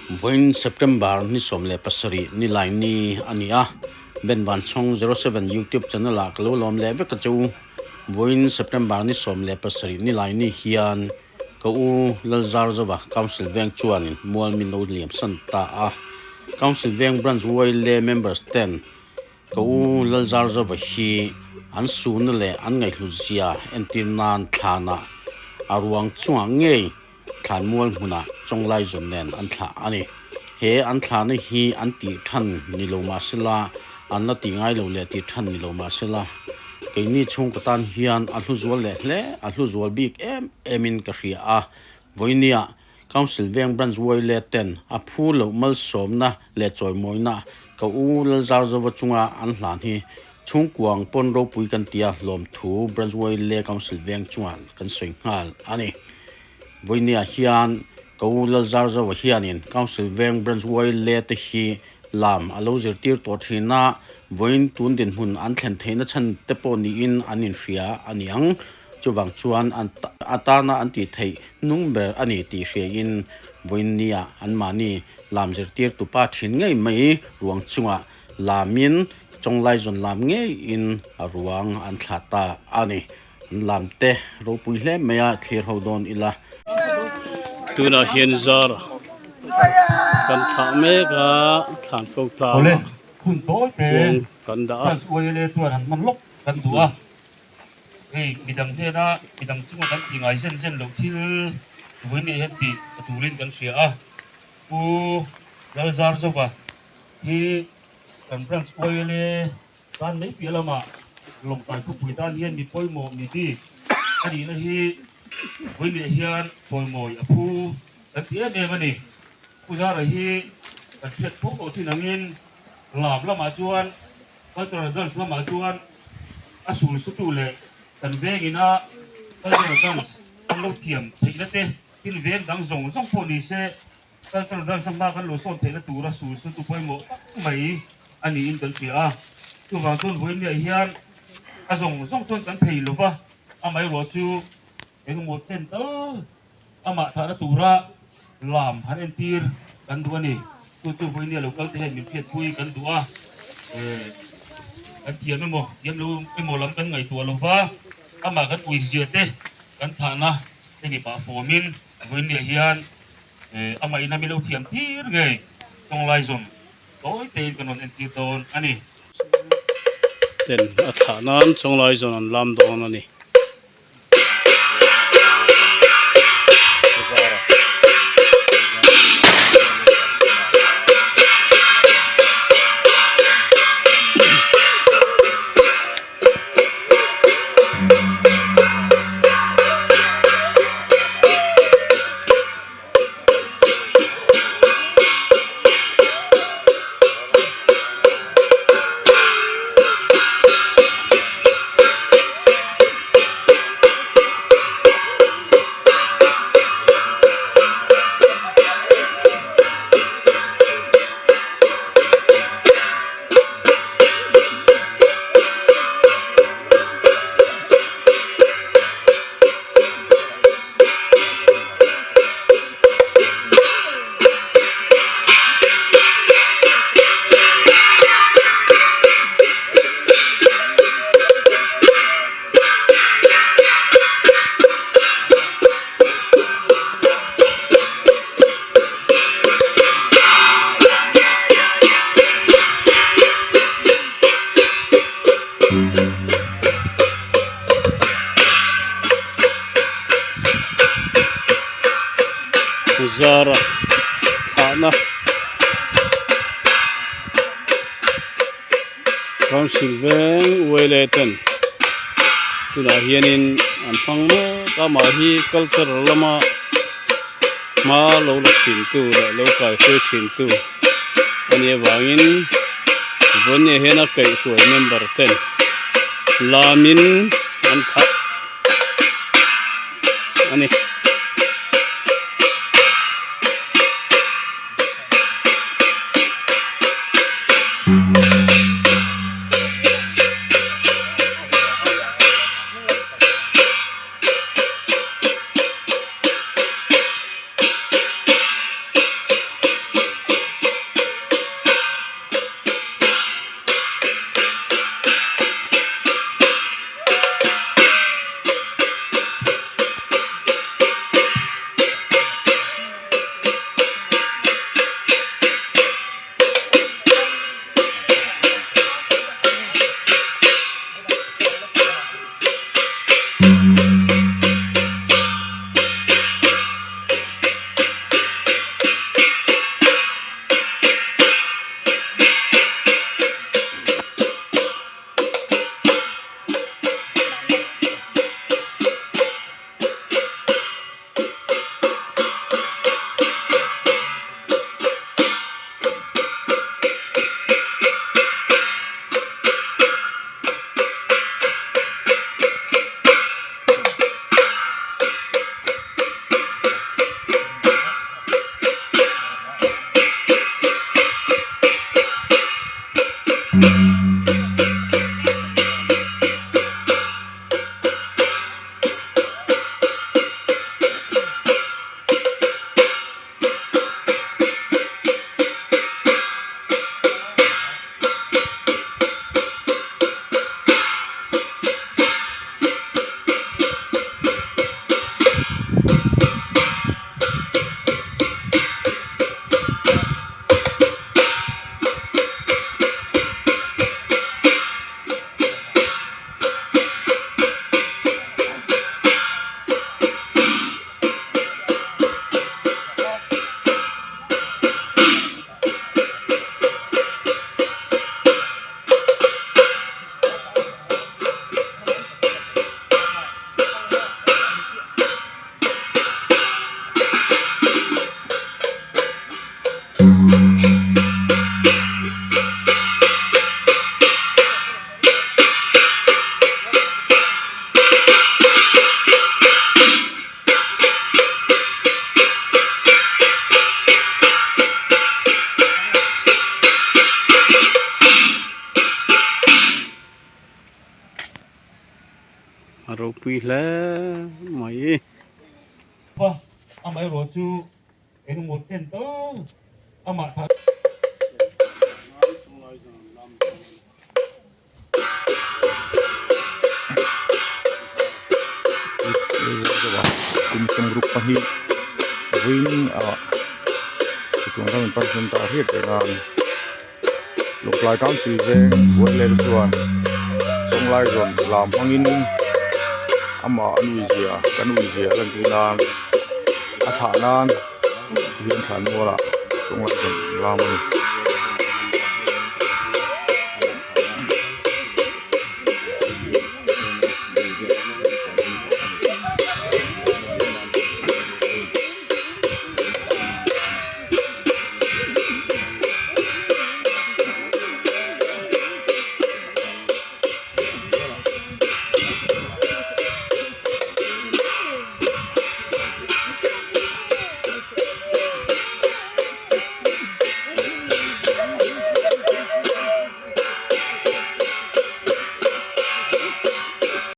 Vawiin September ni 17 nilai ni a ni a, Ben Vanchhawng 07 YouTube channel ah ka lo lawm leh vek a che u. Vawiin September ni 17 nilai ni hian ka u Lalzarzova Council Veng chuanin mual min lo liam san ta a. Council Veng Branch YLA members ten Ka u Lalzarzova hi an suhna leh an ngaihhlutzia entir nan thlanah a ruang chungah ngei thlanmual hmunah Chawnglaizawn nen an thlah a ni. He an thlahna hi an tih than ni lo mah sela, an la tih ngai lo leh tih than ni lo mah sela, keini chhungkaw tan hian a hlu zual leh hle, a hlu zual bik em emin ka hria a. Vawinia Council Veng Branch Uaile ten a phu loh malsawmna leh chawimawina ka u Lalzarzova chunga an hlan hi chhungkuang pawn ropui kan tia hlawmthu Branch Uaile Council Veng chungah kan sawi nghal a ni. Vawinia hian ka u Lalzarzova hianin Council Veng Branch Uaile te hi lam a lo zirtir tawh thin a, vawiin tun dinhmun an thlen theihna chhan te pawh niin an inhria a ni ang. Chuvang chuan an atana an tih theih hnung ber a ni tih hriain vawiinnia anmahni lam zirtirtu pa thin ngei mai ruang chungah lamin chawnglaizawn lam ngeiin a ruang an thlah ta a ni. An lam te ropui hle mai a thlir ho dawn ila. Tunah hian zar kan thlah mek a, thlan ko tlang a kuang kan dah a. Hei midang hnena midang chunga kan tih ngai zen zen loh thil vawi nih hian tih a tulin kan hria a. Pu Lalzarzova hi kan branch YLA tan mai piah lamah Lawngtlai khawpui tan hian mi pawimawh mi bik a nihna hi vawi leh hian chawimawi a phu kan ti em em a ni. Pu Zara hi kan hriat fo tawh thin angin lam lamah chuan Cultural dance lamah chuan a sul sutu leh kan vengina cultural dance kan lo thiam theihna te, thil veng dang zawng zawng pawh ni se cultural dance a hma kan lo sawn theihna tura sul sutu pawimawh tak mai a niin kan hria a. Chuvang chuan vawiinniah hian a zawng zawng chuan kan thei lova, amaherawh chu engemaw chen tal Amah thahna tura lam han entir kan duh a ni. Chu chu vawinia lo kal te hian min hriatpui kan duh a, kan thiam emaw thiam lo emaw lam kan ngaihtuah lo va, amah kan uizia te kan thahna te ni pah fawmin vawinia hian amah ina mi lo thiam tir ngei chawnglaizawn tawi tein kan rawn entir dawn a ni. Ten a thlah nan chawnglaizawn an lam dawn a ni. Zara thlahna Council veng uaile ten tunah hianin an hmang mek a mah hi cultural lama hma lo la thin tu leh lo kaihruai thin tu a nih avangin vawinia hian a kaihhruai member ten lamin an thlah a ni. ropui hle mai. Va, amaherawh chu engemaw chen tal amah thah. Kum 62 vawiin ah chutiang ram in pan sawn ta hriat reng a Lawngtlai Council veng Uailel chuan Chawnglai zawn lam hmangin amah an uizia kan uizia a lantir nan a thlah nan tihian thlan mualah Chawnglai zawn lam a ni.